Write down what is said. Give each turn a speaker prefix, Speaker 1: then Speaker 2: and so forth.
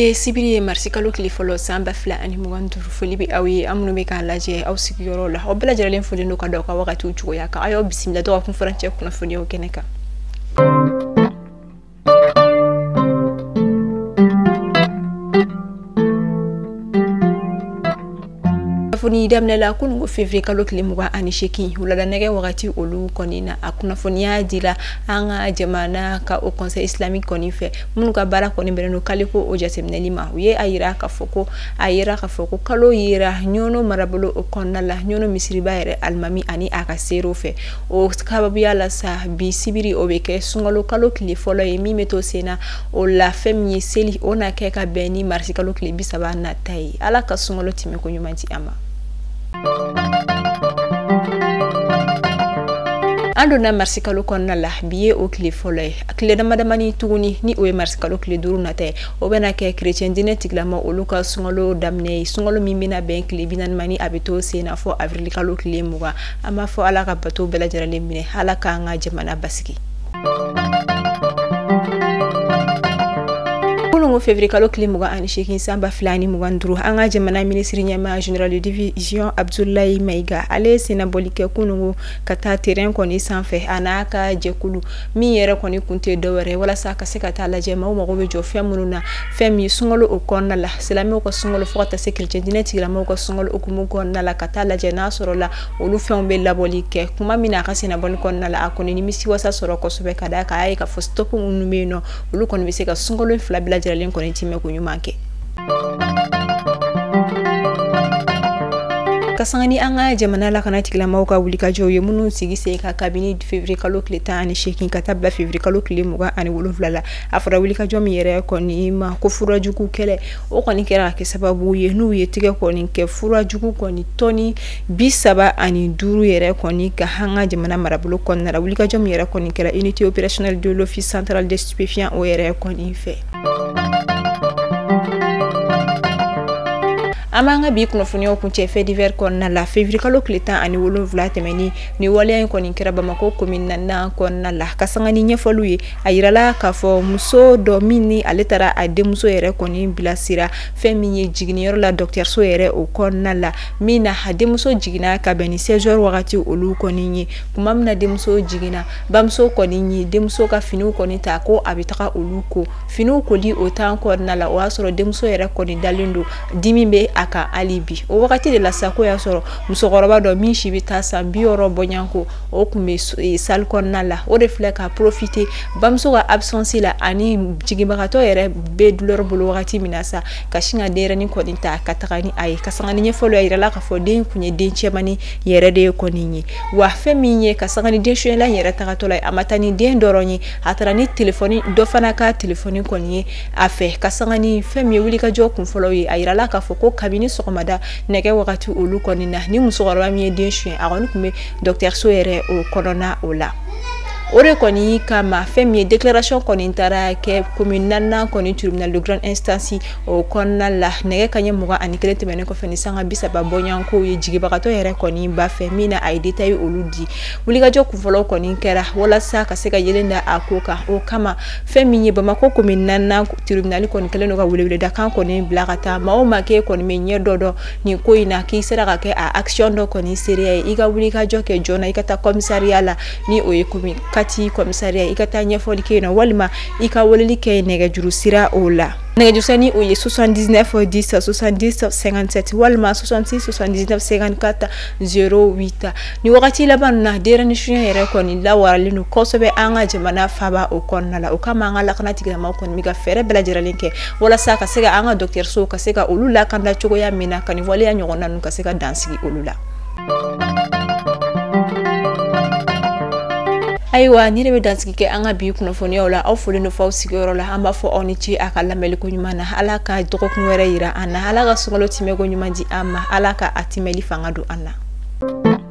Speaker 1: Bi ye sibiri ye, marisi kalo tile fɔlɔ san 2025. Foli bɛ aw ye, an minnu bɛ k'a lajɛ aw sigiyɔrɔ la, aw bɛɛ lajɛlen folilen don ka da aw ka wagatiw cogoya kan. Aw y'aw bisimila dɔgɔkun furancɛ kunnafoniyaw kɛnɛ kan. Kunnafoni daminɛ la, kununko février kalo tile 28, wulada nɛgɛ wagati olu kɔni na, a kunnafoniya dira an ka jamana ka Haut Conseil islamique kɔni fɛ, minnu ka baara kɔni bɛnnen don kaliko o jateminɛli ma. U ye a yira k'a fɔ ko a yira k'a fɔ ko kalo yera Ɲɔnɔ marabolo o kɔnɔna la, Ɲɔnɔ misiriba yɛrɛ alimami ani a ka seerew fɛ. O sababuya la sa, bi sibiri o bɛ kɛ sunkalo kalo tile fɔlɔ ye min bɛ to sen na. O la, fɛn min ye seli, o na kɛ ka bɛn ni marisi kalo tile 30 nata ye. Ala ka sunkalo tɛmɛ ko ɲuman di an ma. An donna marisi kalo kɔnɔna la, bi ye o tile fɔlɔ ye. Tile dama damani tuguni, ni o ye marisi kalo tile 5 nata ye, o bɛna kɛ kerecɛn diinɛ tigilama olu ka sunkalo daminɛ ye, sunkalo min bɛna bɛn tile 40 ma, ni a bɛ to sen na fɔ avril kalo tile 20. An b'a fɔ Ala ka bato bɛɛ lajɛlen minɛ, Ala k'an ka jamana basigi. Kununko février kalo tile 28 san 2025, an ka jamana minisiri ɲɛmaa, général de division Abdoulaye Maïga, ale ye sennabɔli kɛ kununko ka taa terrain kɔni sanfɛ, a n'a ka jɛkulu min yɛrɛ kɔni kun tɛ dɔwɛrɛ, walasa ka se ka taa lajɛ maaw mago bɛ jɔ fɛn minnu na, fɛn min sunkalo o kɔnɔna la, silamɛw ka sunkalo fo ka taa se kerecɛn diinɛ tigilamɔgɔw ka sunkalo hukumu kɔnɔna la, ka taa lajɛ n'a sɔrɔ la olu fɛnw bɛ labɔli kɛ. Kuma min na a ka sennabɔli kɔnɔna la, a kɔni nimisi wasa sɔrɔ kosɛbɛ, ka d'a kan a y'a ye k'a fɔ stock minnu bɛ yen nɔ, olu kɔni bɛ se ka sunkalo fila bɛɛ lajɛlen kɔni timɛ ko ɲuman kɛ. Ka sanga ni an ka jamana lakana tigilamɔgɔw ka wulikajɔw ye, minnu sigi sen kan kabini février kalo tile 18 ka taa bila février kalo tile 27 la, a fɔra wulikajɔ min yɛrɛ kɔni ma ko furajugu kɛlɛ, o kɔni kɛra ka kɛ sababu ye n'u ye tigɛ kɔni kɛ furajugu kɔni tɔni 35 yɛrɛ kɔni ka an ka jamana marabolo kɔnɔna la. Wulikajɔ min yɛrɛ kɔni kɛra unité opérationnelle de l'Office central des stupéfiants o yɛrɛ kɔni fɛ. An b'an ka bi kunnafoniyaw kuncɛ fait divers kɔnɔna la. Février kalo tile 17 tɛmɛnin, ni waleya in kɔni kɛra Bamakɔ commune naaninan kɔnɔna la. Ka sanga ni ɲɛfɔliw ye, a yirala k'a fɔ muso dɔ min ni ale taara a denmuso yɛrɛ kɔni bilasira fɛn min ye jiginniyɔrɔ la, dɔgɔtɔrɔso yɛrɛ o kɔnɔna la, min na a denmuso jiginna ka bɛn ni 16 heures wagati olu kɔni ye. Tuma min na denmuso jiginna, bamuso kɔni ye denmuso ka finiw kɔni ta ko a bɛ taga olu ko. Finiw koli o temps kɔnɔna la, o y'a sɔrɔ denmuso yɛrɛ kɔni dalen don, dimi bɛ a kan hali bi. O wagati de la sa, ko y'a sɔrɔ musokɔrɔba dɔ min si bɛ taa san 60 bɔɲɔgɔnko, o tun bɛ salle kɔnɔna la. O de filɛ ka profiter bamuso ka absence la, ani jiginbagatɔ yɛrɛ bɛ douleur bolo wagati min na sa, ka sin ka denyɛrɛnin kɔni ta ka taga ni a ye. Ka sanga ni ɲɛfɔliw ye, a yirala k'a fɔ den kun ye den cɛmannin yɛrɛ de kɔni ye. Wa fɛn min ye, ka sanga ni den sonyɛla in yɛrɛ tagatɔ la, a ma taa ni den dɔrɔn ye, a taara ni telefɔni dɔ fana ka telefɔni kɔni ye a fɛ. Ka sanga ni fɛn min ye wulikajɔ kunfɔlɔw ye, a yirala k'a fɔ ko kabini sɔgɔmada nɛgɛ wagati olu kɔni na, ni musokɔrɔba min ye den suɲɛ, a kɔni tun bɛ dɔgɔtɔrɔso yɛrɛ o kɔnɔna o la. O de kɔni kama, fɛn min ye déclaration kɔni taara kɛ commune naaninan kɔni tribunal de grande instance o kɔnɔna la, nɛgɛ kaɲɛ 21 tɛmɛnen kɔfɛ ni sanga 30 bɔɲɔgɔnkow ye, jigibagatɔ yɛrɛ kɔni ba fɛ, min na a ye détail olu di. Wulikajɔ kunfɔlɔw kɔni kɛra walasa ka se ka yelen da a ko kan. O kama, fɛn min ye Bamakɔ commune naaninan tribunal kɔni kɛlen don ka weleweledakan kɔni bila ka taa maa o maa k'e kɔni bɛ ɲɛ dɔ dɔn nin ko in na, k'i sera ka kɛ a action dɔ kɔni seereya ye, i ka wulikajɔ kɛ joona, i ka taa commissariat la, ni o ye commune Kati commissariat, i ka taa ɲɛfɔli kɛ yen nɔ, walima i ka weleli kɛ nɛgɛjuru sira o la. Nɛgɛjuru sira ni o ye 79 10 70 57 walima 66 79 54 08. Ni wagati laban na, denyɛrɛnin suɲɛ yɛrɛ kɔni lawaralen don kosɛbɛ an ka jamana faaba o kɔnɔna la. O kama, an ka lakana tigilamɔgɔw kɔni bɛ ka fɛɛrɛ bɛɛ lajɛlen kɛ walasa ka se ka an ka dɔgɔtɔrɔsow ka se ka olu lakanda cogoya min na, ka nin waleya ɲɔgɔnna ninnu ka se ka dan sigi olu la. Ayiwa, ni de bɛ dansigi kɛ an ka bi kunnafoniyaw la. Aw folen don f'aw sigiyɔrɔ la. An b'a fɔ aw ni ce a ka lamɛnli ko ɲuman na. Ala ka dɔgɔkun wɛrɛ yira an na. Ala ka sunkalo tɛmɛko ɲuman di an ma. Ala ka a tɛmɛli fanga don an na.